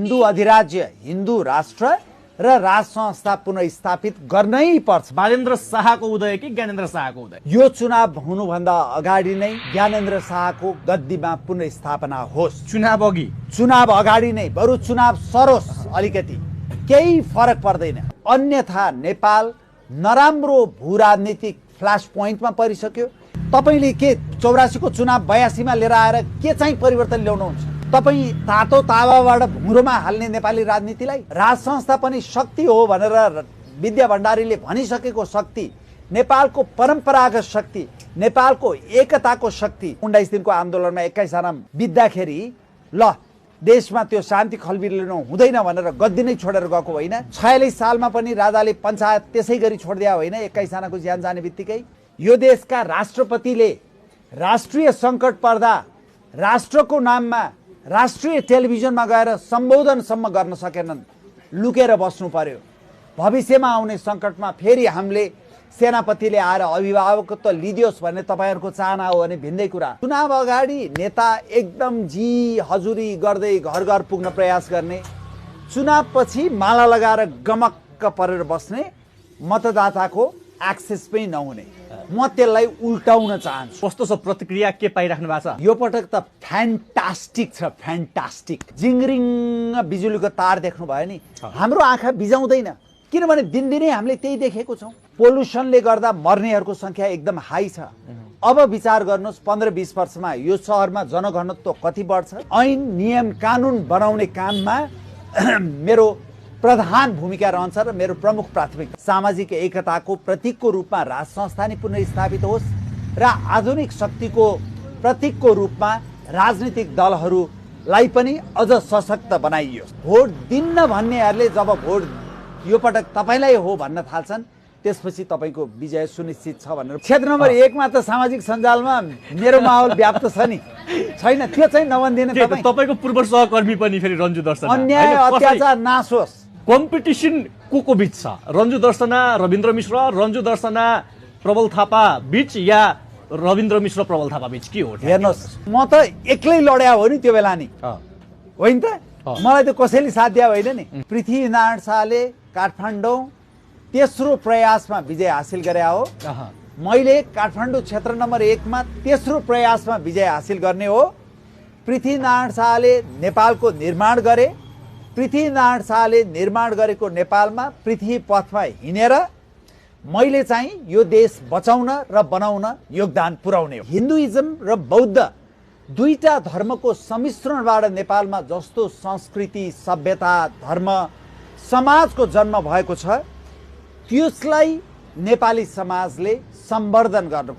हिन्दू अधिराज्य, हिन्दू राष्ट्र र राज संस्था पुनर्स्थापित गर्नै पर्छ। बालेन्द्र शाहको उदय कि ज्ञानेन्द्र शाहको उदय? यो चुनाव हुनुभन्दा अगाडि नै ज्ञानेन्द्र शाहको गद्दीमा पुनर्स्थापना होस्। चुनाव अघि? चुनाव अगाडि नै, बरु चुनाव सरोस्, अलिकति केही फरक पर्दैन। अन्यथा नेपाल नराम्रो भू राजनीतिक फ्ल्यास पोइन्टमा परिसक्यो। तपाईले के 84 को चुनाव 82 मा लिएर आएर के चाहिँ परिवर्तन ल्याउनुहुन्छ? तपाई तातो तावाबाट भुँरोमा हाल्ने नेपाली राजनीतिलाई राज संस्था पनि शक्ति हो भनेर विद्या भण्डारीले भनिसकेको शक्ति, नेपालको परम्परागत शक्ति, नेपालको एकताको शक्ति 19 दिनको आन्दोलनमा 21 जना बित्दाखेरि ल देशमा त्यो शान्ति खलबिलिनु हुँदैन भनेर गद्दी नै छोडेर गएको होइन। 46 सालमा पनि राजाले पञ्चायत त्यसै गरी छोडिदिया होइन। 21 जनाको ज्यान जाने बित्तिकै यो देशका राष्ट्रपतिले राष्ट्रिय सङ्कट पर्दा राष्ट्रको नाममा राष्ट्रिय टेलिभिजनमा गएर सम्बोधनसम्म गर्न सकेनन्, लुकेर बस्नु पर्यो। भविष्यमा आउने सङ्कटमा फेरि हामीले सेनापतिले आएर अभिभावकत्व लिदियोस् भन्ने तपाईँहरूको चाहना हो भने भिन्दै कुरा। चुनाव अगाडि नेता एकदम जी हजुरी गर्दै घर घर पुग्न प्रयास गर्ने, चुनाव पछि माला लगाएर गमक्क परेर बस्ने, मतदाताको एक्सेस पनि नहुने, म त्यसलाई उल्टाउन चाहन्छु। कस्तो छ प्रतिक्रिया, के पाइराख्नु भएको छ? यो पटक त फ्यान्टास्टिक छ, फ्यान्टास्टिक। जिङरिङ बिजुलीको तार देख्नु भयो नि, हाम्रो आँखा बिजाउँदैन, किनभने दिनदिनै हामीले त्यही देखेको छौँ। पोल्युसनले गर्दा मर्नेहरूको संख्या एकदम हाई छ। अब विचार गर्नुहोस् 15-20 वर्षमा यो सहरमा जनघनत्व कति बढ्छ। ऐन नियम कानुन बनाउने काममा मेरो प्रधान भूमिका रहन्छ र मेरो प्रमुख प्राथमिकता सामाजिक एकताको प्रतीकको रूपमा राज संस्था नै पुनर्स्थापित होस् र आधुनिक शक्तिको प्रतीकको रूपमा राजनीतिक दलहरूलाई पनि अझ सशक्त बनाइयोस्। भोट दिन्न भन्नेहरूले जब भोट यो पटक तपाईलाई हो भन्न थाल्छन्, त्यसपछि तपाईको विजय सुनिश्चित छ भनेर। क्षेत्र नम्बर 1 मा त सामाजिक सञ्जालमा मेरो माहौल व्याप्त छ नि, छैन? त्यो चाहिँ नभन्दिनु तपाईँ। तपाईको पूर्व सहकर्मी पनि फेरि रञ्जु दर्शना, अन्याय अत्याचार नासोस्। कम्पिटिसन को बीच छ? रञ्जु दर्शना रविन्द्र मिश्र, रञ्जु दर्शना प्रबल थापा बीच या रविन्द्र मिश्र प्रबल थापा बीच के हो? हेर्नुहोस्, म त एक्लै लड्या हो नि त्यो बेला नि, होइन त? मलाई त कसैले साथ दिया होइन नि। पृथ्वीनारायण शाहले काठमाडौँ तेस्रो प्रयासमा विजय हासिल गरे हो। मैले काठमाडौँ क्षेत्र नम्बर 1 मा तेस्रो प्रयासमा विजय हासिल गर्ने हो। पृथ्वीनारायण शाहले नेपालको निर्माण गरे। पृथ्वीनारायण शाहले निर्माण गरेको नेपालमा पृथ्वी पथमा हिँडेर मैले चाहिँ यो देश बचाउन र बनाउन योगदान पुर्याउने हो। हिन्दुइजम र बौद्ध दुईटा धर्मको सम्मिश्रणबाट नेपालमा जस्तो संस्कृति, सभ्यता, धर्म, समाजको जन्म भएको छ, त्यसलाई नेपाली समाजले सम्वर्धन गर्न